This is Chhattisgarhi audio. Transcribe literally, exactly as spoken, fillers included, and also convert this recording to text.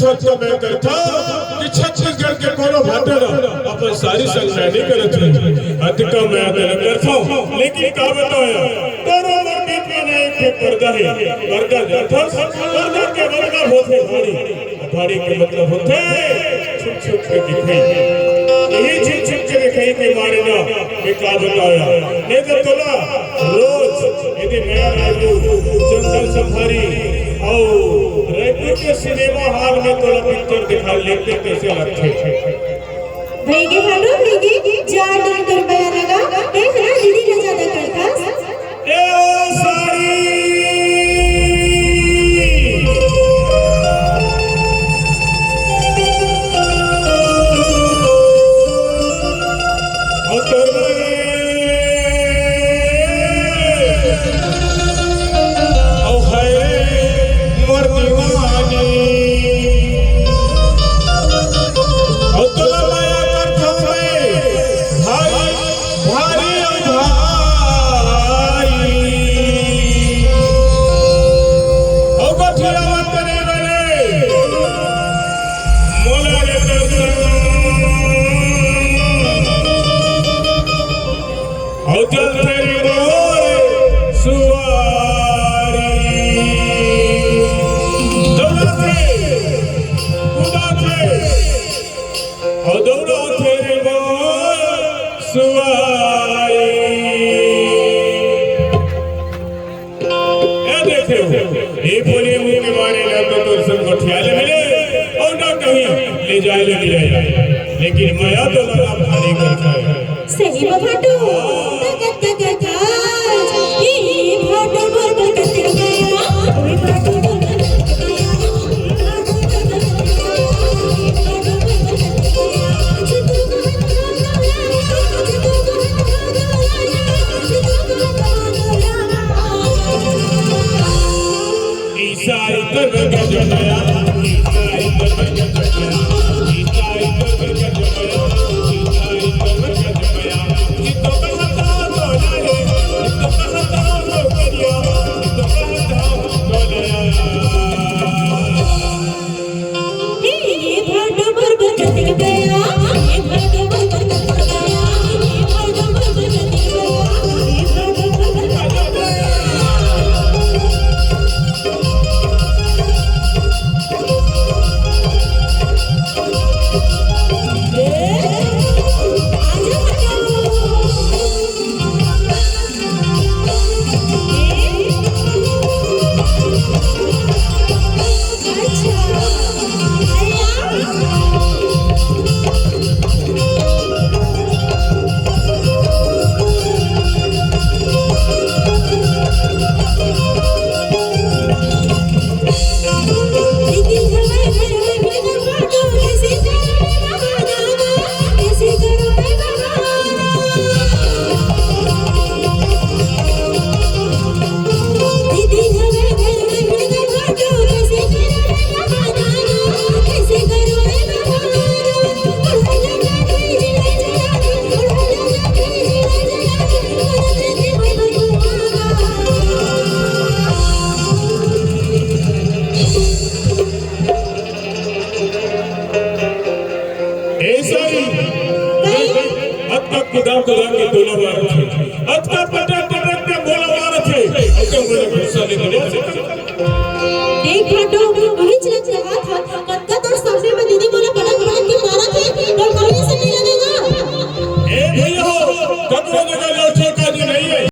अतका मैं करथंव कि छत्तीसगढ़ के कोनो भाटा ल अपन सारी संग मैं नइ करत हंव। अतका मैं अतका करथंव, लेकिन का बतावंव, तोर मोर बीच में ना एक ठे पर्दा हे। पर्दा जानथस? पर्दा के मतलब होथे भाड़ी। भाड़ी के मतलब होथे छुप छुप के दिखई। यही छुप छुप के दिखई के मारे ना मैं का बतावंव। नहीं तो तोला रोज यदि मैं राजू, जंगल सफारी अउ रायपुर के सिनेमा हॉल में तोला पिक्चर दिखा लेते कैसे लगथे? भइगे भाटो, भइगे, जा ना कर बया लगा, ए हला दीदी ला ज्यादा करथस। ए ओ सारी। अउ तोर मया, अउ हे मोर दीवानी। अउ तोला मया करथंव मैं, भाई, भारी अउ भाई। अउ गोठियावत करे बने। मोला रे दर्शन। अउ चलथे रे मोर सुवारी। दौड़थे, कूदथे, अउ दौड़थे रे मोर सुवारी। ए देखे हो, ए बोले मुंह के मारे ना तो तोर संग गोठियाय ले मिले अउ ना कहीं ले जाय ले मिले, लेकिन मया तो लगा भारी करथस। सही में भाटो। तक, तक, तक, तक। ए भाटो मोर बरकत गया, ए भाटो मोर बरकत गया। ऐसा ही अतका कुदा कुदा के तोला मारथे, अतका पट